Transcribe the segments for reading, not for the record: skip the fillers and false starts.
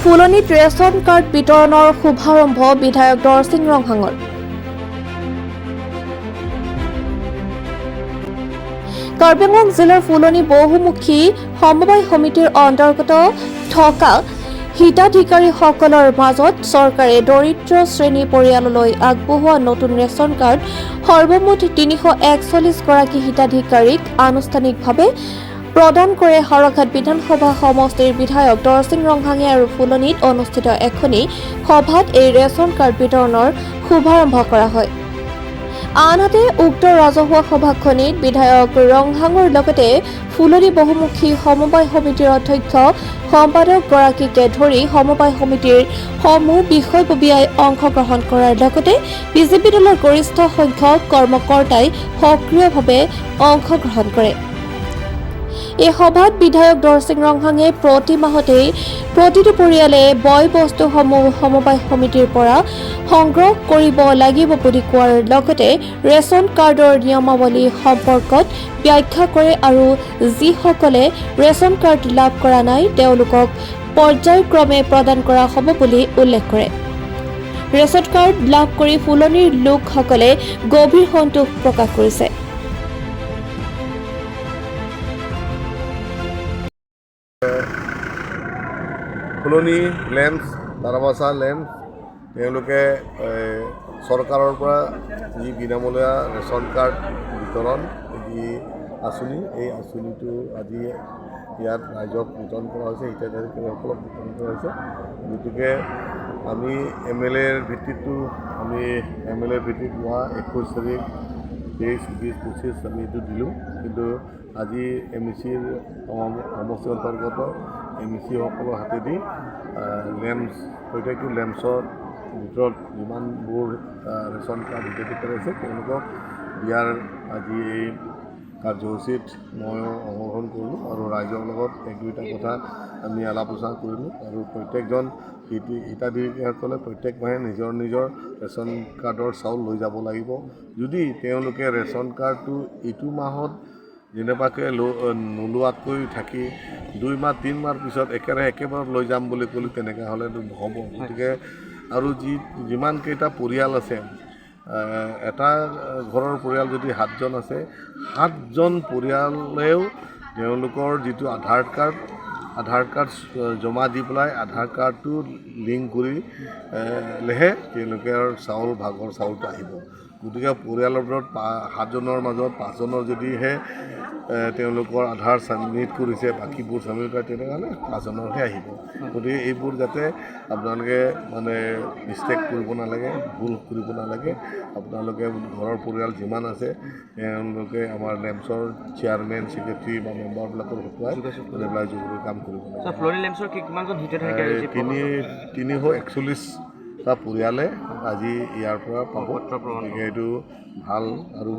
ফুলনিত ration card বিতৰণৰ শুভাৰম্ভ বিধায়ক দৰচিং ৰংহাঙৰ। কাৰ্বি আংলং জিলাৰ ফুলনি বহুমুখী সমবায় সমিতিৰ অন্তৰ্গত থকা হিতাধিকাৰীসকলৰ মাজত চৰকাৰে দৰিদ্ৰ শ্ৰেণী পৰিয়াললৈ আগবঢ়োৱা নতুন ৰেচন কাৰ্ড সৰ্বমুঠ 341 গৰাকী হিতাধিকাৰীক আনুষ্ঠানিকভাৱে প্ৰদান কৰে হাওৰাঘাট বিধানসভা সমষ্টিৰ বিধায়ক দৰচিং ৰংহাঙে আৰু ফুলনিত অনুষ্ঠিত এখনি সভাত এই ৰেচন কাৰ্ড বিতৰণৰ শুভাৰম্ভ কৰা হয়। আনহাতে, উক্ত ৰাজহুৱা সভাখনিত বিধায়ক ৰংহাঙৰ লগতে ফুলনি বহুমুখী সমবায় সমিতিৰ অধ্যক্ষ, সম্পাদকগৰাকীকে ধৰি সমবায় সমিতিৰ সমূহ বিষয়ববীয়াই অংশগ্ৰহণ কৰাৰ লগতে বিজেপি দলৰ গৰিষ্ঠ সংখ্যক কৰ্মকৰ্তাই সক্ৰিয়ভাৱে অংশগ্ৰহণ কৰে। এই সভাত বিধায়ক দৰচিং ৰংহাঙে প্ৰতি মাহতেই প্ৰতিটো পৰিয়ালে বয় বস্তুসমূহ সমবায় সমিতিৰ পৰা সংগ্ৰহ কৰিব লাগিব বুলি কোৱাৰ লগতে ৰেচন কাৰ্ডৰ নিয়মাৱলী সম্পৰ্কত ব্যাখ্যা কৰে আৰু যিসকলে ৰেচন কাৰ্ড লাভ কৰা নাই, তেওঁলোকক পৰ্যায়ক্ৰমে প্ৰদান কৰা হ'ব বুলি উল্লেখ কৰে। ৰেচন কাৰ্ড লাভ কৰি ফুলনিৰ লোকসকলে গভীৰ সন্তোষ প্ৰকাশ কৰিছে। ফুলনি লেম্পছ, তাৰাবাচা লেম্পছ, তেওঁলোকে এই, চৰকাৰৰ পৰা যি বিনামূলীয়া ৰেচন কাৰ্ড বিতৰণ যি আঁচনি, এই আঁচনিটো আজি ইয়াত ৰাইজক বিতৰণ কৰা হৈছে, হিতাধিকাৰীসকলক বিতৰণ কৰা হৈছে। গতিকে আমি এম এল এৰ ভিত্তিতো, আমি এম এল এৰ ভিত্তিত যোৱা 21 তাৰিখ, 23, 20, 25 আমি এইটো দিলোঁ। কিন্তু আজি এম ই চিৰ সমষ্টিৰ অন্তৰ্গত এম ই চিসকলৰ হাতেদি লেম্পছ, প্ৰত্যেকটো লেম্পছৰ ভিতৰত যিমানবোৰ ৰেচন কাৰ্ড হিতাধিকাৰী আছে, তেওঁলোকক দিয়াৰ আজি এই কাৰ্যসূচীত ময়ো অংশগ্ৰহণ কৰিলোঁ আৰু ৰাইজৰ লগত এক দুইটা কথা আমি আলাপ আলোচনা কৰিলোঁ। আৰু প্ৰত্যেকজন হিতাধিকাৰীসকলে প্ৰত্যেক মাহে নিজৰ নিজৰ ৰেচন কাৰ্ডৰ চাউল লৈ যাব লাগিব। যদি তেওঁলোকে ৰেচন কাৰ্ডটো ইটো মাহত যেনেবাকৈ নোলোৱাকৈ থাকি 2 মাহ, 3 মাহ পিছত একেৰাহে একেবাৰত লৈ যাম বুলি ক'লে, তেনেকৈ হ'লেতো নহ'ব। গতিকে আৰু যিমানকেইটা পৰিয়াল আছে, এটা ঘৰৰ পৰিয়াল যদি সাতজন আছে, সাতজন পৰিয়ালেও তেওঁলোকৰ যিটো আধাৰ কাৰ্ড জমা দি পেলাই আধাৰ কাৰ্ডটো লিংক কৰি লেহে তেওঁলোকৰ চাউল ভাগৰ চাউলটো আহিব। গতিকে পৰিয়ালৰ ভিতৰত সাতজনৰ মাজত পাঁচজনৰ যদিহে তেওঁলোকৰ আধাৰ ছাবমিট কৰিছে, বাকীবোৰ ছাবমিট কৰে, তেনেহ'লে পাঁচজনৰহে আহিব। গতিকে এইবোৰ যাতে আপোনালোকে মানে মিষ্টেক কৰিব নালাগে, ভুল কৰিব নালাগে। আপোনালোকে ঘৰৰ পৰিয়াল যিমান আছে, তেওঁলোকে আমাৰ লেম্পছৰ চেয়াৰমেন, ছেক্ৰেটেৰী বা মেম্বাৰবিলাকৰ হতুৱাই এইবিলাক জৰুৰী কাম কৰিব লাগে। ছাৰ, ফুলনি লেম্পছৰ কিমানজন হিতাধিকাৰী হৈছে? 341টা পৰিয়ালে আজি ইয়াৰ পৰা পাব। পত্ৰ প্ৰমাণ। গতিকে এইটো ভাল আৰু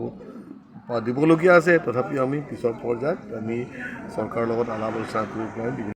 দিবলগীয়া আছে। তথাপিও আমি পিছৰ পৰ্যায়ত আমি চৰকাৰৰ লগত আলাপ আলোচনা কৰি পেলাই বিভিন্ন